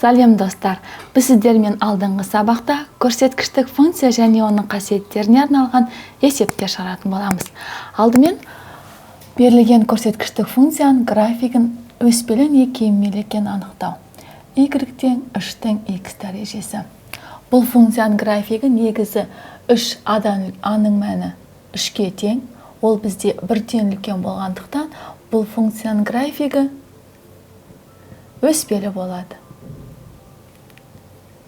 Сәлем, достар! Біз сіздермен алдыңғы сабақта көрсеткіштік функция және оның қасиеттеріне арналған есептер шығаратын боламыз. Алдымен берілген көрсеткіштік функцияның графигін өспелі не кемімелі екенін анықтау. Y тең 3-тің x дәрежесі. Бұл функцияның графигі негізі 3 адан а-ның мәні 3-ке тең. Ол бізде бірден үлкен болғандықтан, бұл функцияның графигі өспелі болады.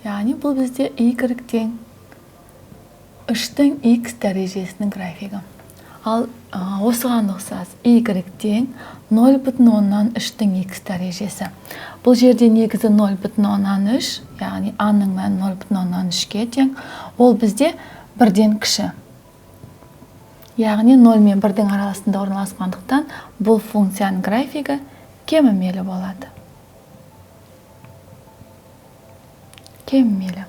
Яғни бұл бізде y тең 3-тің x дәрежесінің графигі. Ал осыған ұқсас y тең 0,3-тің x дәрежесі. Бұл жерде негізі 0,3, яғни а-ның мәні 0,3-ке тең. Ол бізде бірден кіші. Яғни 0 мен 1-дің арасында орналасқандықтан, бұл функцияның графигі кемімелі болады. Кемімелі.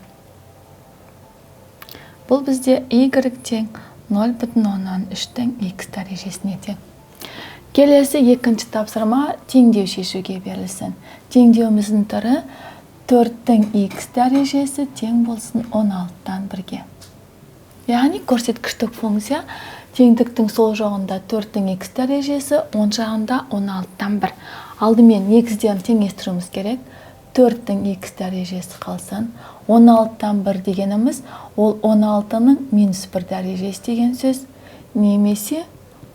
Бұл бізде y тең 0,3-тің x дәрежесіне тең. Келесі екінші тапсырма теңдеу шешуге берілсін. Теңдеуіміздің түрі 4-тің x дәрежесі тең болсын 16-тан 1-ге. Яғни көрсеткіштік функция теңдіктің сол жағында 4-тің x дәрежесі, оң жағында 16-тан 1. Алдымен негіздерін теңестіруіміз керек. 4-тің x дәрежесі қалсын. 16-тан 1 дегеніміз ол 16-ның минус 1 дәрежесі деген сөз, немесе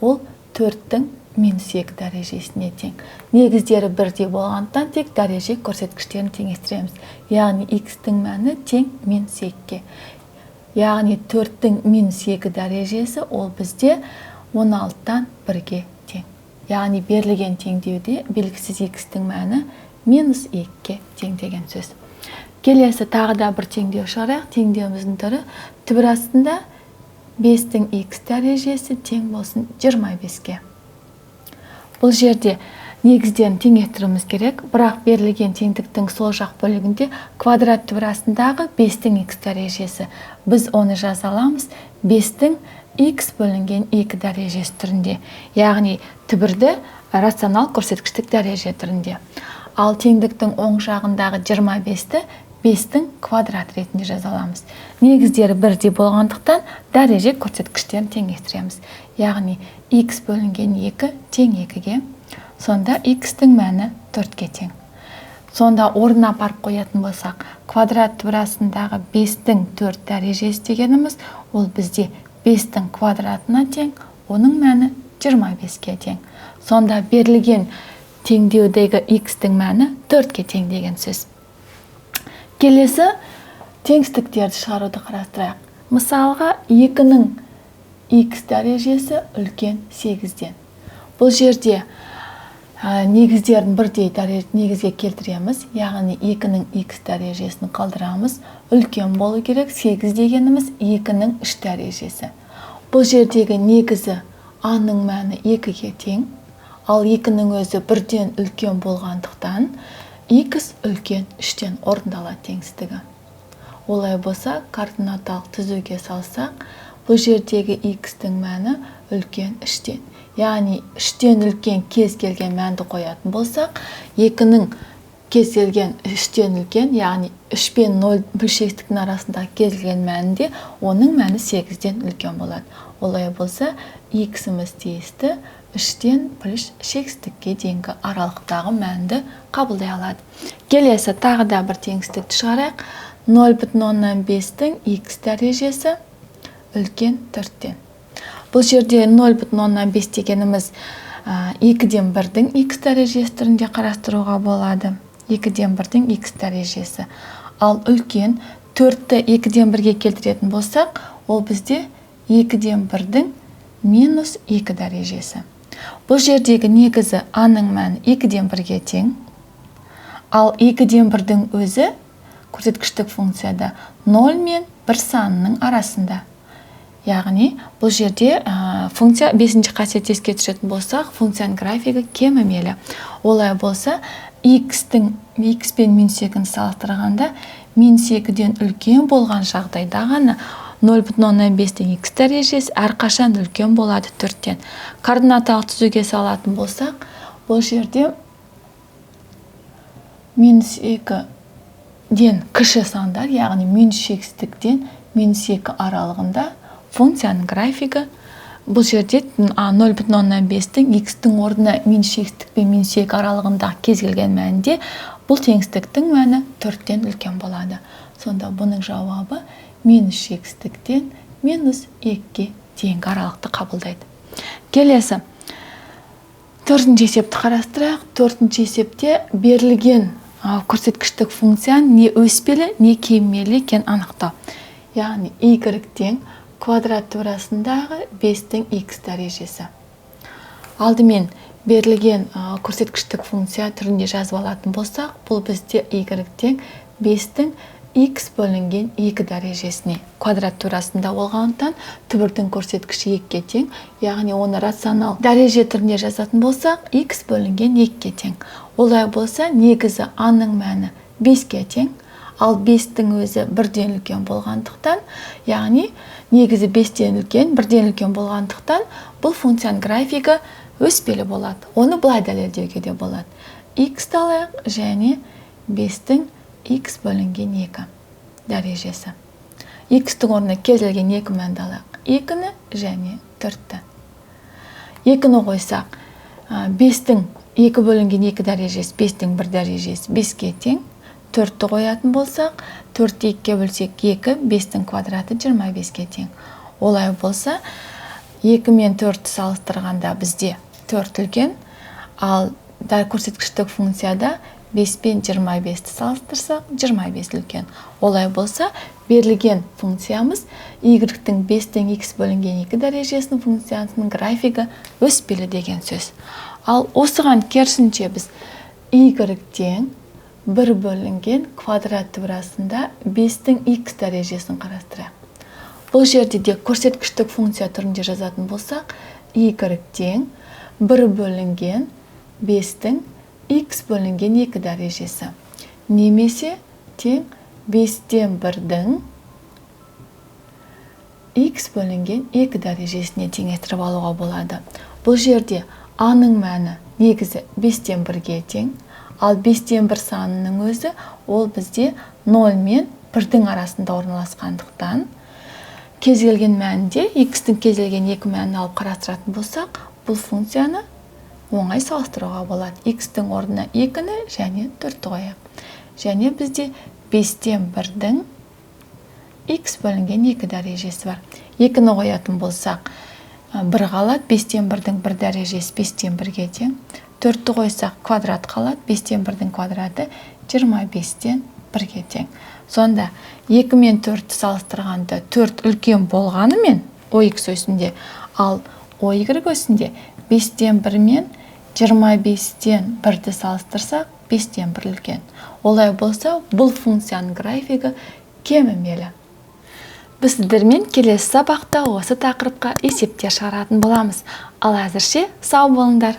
ол 4-тің минус 2 дәрежесіне тең. Негіздері бірдей болғандықтан, тек дәреже көрсеткіштерін теңестіреміз. Яғни x-тің мәні тең минус 2-ге. Яғни 4-тің минус 2 дәрежесі ол бізде 16-тан 1-ге тең. Яғни берілген теңдеуде белгісіз x-тің мәні минус 2-ге тең деген сөз. Келесі тағы да бір теңдеу шығарайық. Теңдеуіміздің түрі түбір астында 5-тің x дәрежесі тең болсын 25-ке. Бұл жерде негіздерін теңестіруіміз керек, бірақ берілген теңдіктің сол жақ бөлігінде квадрат түбір астындағы 5-тің x дәрежесі. Біз оны жаза аламыз 5-тің x бөлінген 2 дәрежесі түрінде, яғни түбірді рационал көрсеткіштік дәреже түрінде. Ал теңдіктің оң жағындағы 25-ті 5-тің квадрат ретінде жаза аламыз. Негіздері бірдей болғандықтан, дәреже көрсеткіштерін теңестіреміз. Яғни x бөлінген 2 тең 2-ге, сонда x-тің мәні 4-ке тең. Сонда орнына апарып қоятын болсақ, квадрат түбір астындағы 5-тің 4 дәрежесі дегеніміз ол бізде 5-тің квадратына тең, оның мәні 25-ке тең. Сонда берілген теңдеудегі x-тің мәні 4-ке тең деген сөз. Келесі теңсіздіктерді шығаруды қарастырайық. Мысалға, 2-нің x дәрежесі үлкен 8-ден. Бұл жерде негіздерін бірдей негізге келтіреміз, яғни 2-нің x дәрежесін қалдырамыз. Үлкен болу керек, 8 дегеніміз 2-нің 3 дәрежесі. Бұл жердегі негізі а-ның мәні 2-ге тең, ал 2-нің өзі бірден үлкен болғандықтан, x үлкен 3-тен орындалады теңсіздігі. Олай болса, координаталық түзуге салсақ, бұл жердегі x-тің мәні үлкен 3-тен. Яғни 3-тен үлкен кез келген мәнді қоятын болсақ, 2-нің кез келген 3-тен үлкен, яғни 3 пен 0 бөлшектіктің арасындағы кез келген мәнінде оның мәні 8-ден үлкен болады. Олай болса, x-іміз тиісті 3-тен плюс шексіздікке дейінгі аралықтағы мәнді қабылдай алады. Келесі тағы да бір теңсіздікті шығарайық. 0,5-тің x дәрежесі үлкен 4-тен. Бұл жерде 0,5 дегеніміз 2-ден 1-дің x дәрежесі түрінде қарастыруға болады. 2-ден 1-дің x дәрежесі. Ал үлкен 4-ті 2-ден 1-ге келтіретін болсақ, ол бізде 2-ден 1-дің минус 2 дәрежесі. Бұл жердегі негізі а-ның мәні 2-ден 1-ге тең. Ал 2-ден 1-дің өзі көрсеткіштік функцияда 0 мен 1 санының арасында. Яғни бұл жерде функция 5 қасиет еске түсіретін болсақ, функцияның графигі кемімелі. Олай болса, x-тің x пен минус 2-ні салыстырғанда минус 2-ден үлкен болған жағдайда ғана 0,5-тің x дәрежесі әрқашан үлкен болады 4-тен. Координаталық түзуге салатын болсақ, бұл жерде минус 2 ден кіші сандар, яғни минус шексіздіктен минус 2 аралығында функцияның графигі бұл жерде 0,5-тің x-тің орнына минус шексіздік пен минус 2 аралығында кез келген мәнінде бұл теңсіздіктің мәні 4-тен үлкен болады. Сонда бұның жауабы минус шексіздіктен минус 2-ге дейінгі аралықты қабылдайды. Келесі төртінші есепті қарастырайық. Төртінші есепте берілген көрсеткіштік функцияның не өспелі, не кемімелі екенін анықтау. Яғни y тең квадратурасындағы 5-тің x дәрежесі. Алдымен берілген көрсеткіштік функция түрінде жазып алатын болсақ, бұл бізде y тең 5-тің x бөлінген 2 дәрежесіне квадратурасында болғандықтан түбірдің көрсеткіші 2-ге тең, яғни оны рационал дәреже түрінде жазатын болсақ, x бөлінген 2-ге тең. Олай болса, негізі а-ның мәні 5-ге тең, ал 5-тің өзі 1-ден үлкен болғандықтан, яғни негізі 5-тен үлкен, 1-ден үлкен болғандықтан, бұл функцияның графигі өспелі болады. Оны былай дәлелдеуге де болады. X-ті алайық және 5-тің x бөлінген 2 дәрежесі. X-тің орнына кез келген 2 мәнді алайық. 2-ні және 4-ті. 2-ні қойсақ, 5-тің 2 бөлінген 2 дәрежесі, 5-тің 1 дәрежесі 5-ке тең. 4-ті қоятын болсақ, 4-ті 2-ге бөлсек 2, 5-тің квадраты 25-ке тең. Олай болса, 2 мен 4-ті салыстырғанда бізде 4 үлкен, ал дәл көрсеткіштік функцияда 5 пен 25-ті салыстырсақ, 25 үлкен. Олай болса, берілген функциямыз y-тің 5-тің x бөлінген 2 дәрежесінің функциясының графигі өспелі деген сөз. Ал осыған керісінше біз y-тең 1 бөлінген квадратурасында 5-тің x дәрежесін қарастырайық. Бұл жерде де көрсеткіштік функция түрінде жазатын болсақ, y-тең 1 бөлінген 5-тің x бөлінген 2 дәрежесі немесе тең 5-тен 1-дің x бөлінген 2 дәрежесіне теңестіріп алуға болады. Бұл жерде а-ның мәні негізі 5-тен 1-ге тең, ал 5-тен 1 санының өзі ол бізде 0 мен 1-дің арасында орналасқандықтан кез келген мәнінде x-тің кез келген 2 мәнін алып қарастыратын болсақ, бұл функцияны оңай салыстыруға болады. X-тің орнына 2-ні және 4-ті қояйық. Және бізде 5-тен 1-дің x бөлінген 2 дәрежесі бар. 2-ні қоятын болсақ, 1 қалады, 5-тен 1-дің 1 дәрежесі 5-тен 1-ге тең. 4-ті қойсақ, квадрат қалады, 5-тен 1-дің квадраты 25-тен 1-ге тең. Сонда 2 мен 4-ті салыстырғанда 4 үлкен болғанымен OX өсінде, ал OY өсінде 5-тен 1 мен 25-тен 1-ді салыстырсақ, 5-тен 1 үлкен. Олай болса, бұл функцияның графигі кемімелі. Біз сіздермен келесі сабақта осы тақырыпқа есептер шығаратын боламыз. Ал әзірше сау болыңдар.